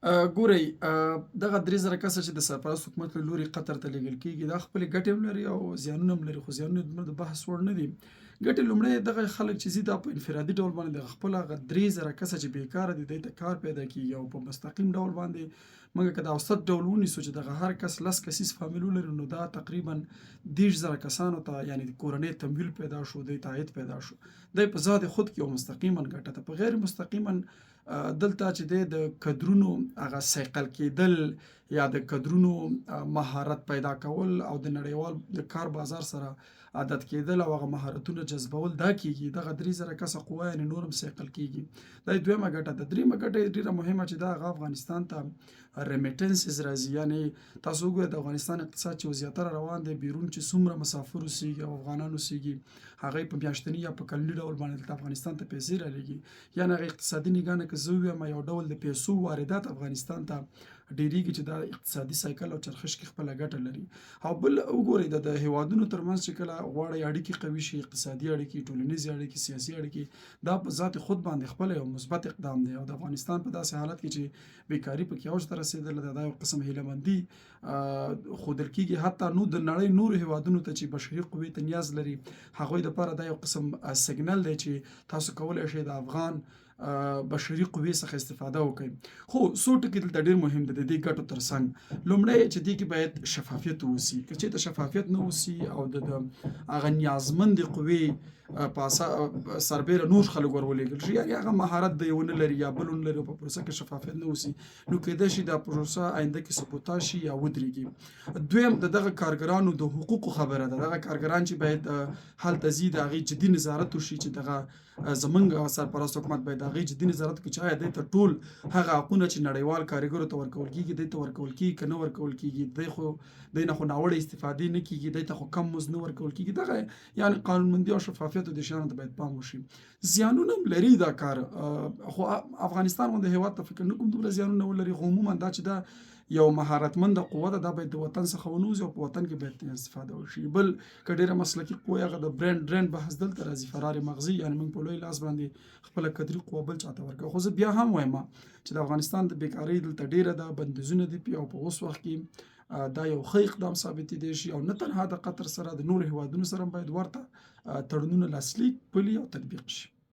ګورئ، دغه 3000 کسه چې د سرپرست حکومت له لوري قطر ته لېږل کېږي، دا خپلې ګټې هم لري او زیانونه هم لري، خو زیانونه دومره د بحث وړ نه دي. ګټې لومړی دغه خلک چې ځي، دا په انفرادي ډول باندې دغه خپل هغه 3000 کسه چې بیکاره دي، دوی ته کار پیدا کیږي. او په مستقیم ډول باندې موږ که د اوسط ډول ونیسو چې دغه هر کس 10 کسیز فامیل ولري، نو دا تقریبا 30,000 کسانو ته یعنی کورنۍ تمویل پیدا شو، دوی ته عاید پیدا شو. دی په ذات خود کې یو مستقیما ګټه ده. په غیر مستقیما دلته چې دی د کدرونو هغه صیقل کېدل یا د کدرونو مهارت پیدا کول او د نړیوال د کار بازار سره عادت کېدل او هغه مهارتونه جذبول دا کېږي. دغه 3000 کسه قوه یعنې نور هم صیقل کېږي. دا یې دویمه ګټه ده. درېیمه ګټه یې ډېره مهمه چې دا هغه افغانستان ته ریمیټنسز راځي. یعنی تاسو وګورئ، د افغانستان اقتصاد چې زیاتره روان دی، بیرون چې څومره مسافر اوسېږي او افغانان اوسېږي، هغه په میاشتني یا په کلني ډول باندې دلته افغانستان ته پیسې رالیږي. یعنی هغه اقتصادي نګاه نه که زه ووایم، یو ډول د پیسو واردات افغانستان ته ډیریږي چې دا اقتصادي سایکل او چرخش کې خپله ګټه لري. او بل وګورئ، د هیوادونو ترمنځ چې کله غواړي اړیکې قوي شي، اقتصادي اړیکې، ټولنیزې اړیکې، سیاسي اړیکې، دا په ذات خود باندې خپل یو مثبت اقدام دی. او د افغانستان په داسې حالت کې چې بیکاري پکې اوج ته رسېدلې ده، دا یو قسم هیله مندي ښودل کیږي، حتی نو د نړۍ نورو هیوادونو ته چې بشري قوې ته نیاز لري، هغوی دپاره دا یو قسم سیګنل دی چې تاسو کولی شئ د افغان بشري قوې څخه استفاده وکړئ. خو څو ټکي دلته ډیر مهم دي د دې ګټو ترڅنګ. لومړی چې دې کې باید شفافیت ووسي. که چېرته شفافیت نه اوسي او د هغه نیازمندې قوې په سربېره نور خلک ور ولېږل شي، یعنې هغه مهارت د یو نه لري یا بل نه لري، په پروسه کې شفافیت نه اوسي، نو کېدای شي دا پروسه آینده کې سبوتاژ شي یا ودرېږي. دویم د دغه کارګرانو د حقوقو خبره ده. دغه کارګران چې باید هلته ځي، د هغې جدي نظارت وشي چې دغه زمونږ سرپرست حکومت باید د هغې جدي نظارت وکړي چې آیا دوی ته ټول هغه حقونه چې نړیوال کاریګرو ته ورکول کېږي، دوی ته ورکول کېږي که نه ورکول کېږي، دوی خو دوی نه خو ناوړه استفادې نه کېږي، دوی ته خو کم مزد نه ورکول کېږي. دغه یعنی قانونمندي او شفافیت او دې شیانو ته باید پام وشي. زیانونه هم لري دا کار، خو افغانستان غوندې هېواد ته فکر نه کوم دومره زیانونه ولري. خو عموما دا چې دا یو مهارتمند قوه ده، دا باید د وطن څخه ونوځي او په وطن کې باید استفاده وشي. بل که ډېره مسلکي قوه، هغه د برین ډرین بحث دلته راځي، فرار مغزي، یعنی موږ په لوی لاس باندې خپله کدري قوه بل چاته ورکوو. خو زه بیا هم وایم چې د افغانستان د بیکارۍ دلته ډېره ده، بندیزونه دي پې، او په اوس وخت کې دا یو ښه اقدام ثابتېدی شي. او نه تنها د قطر سره، د نورو هیوادونو سره هم باید ورته تړونونه لاسلیک، پلي او تطبیق شي.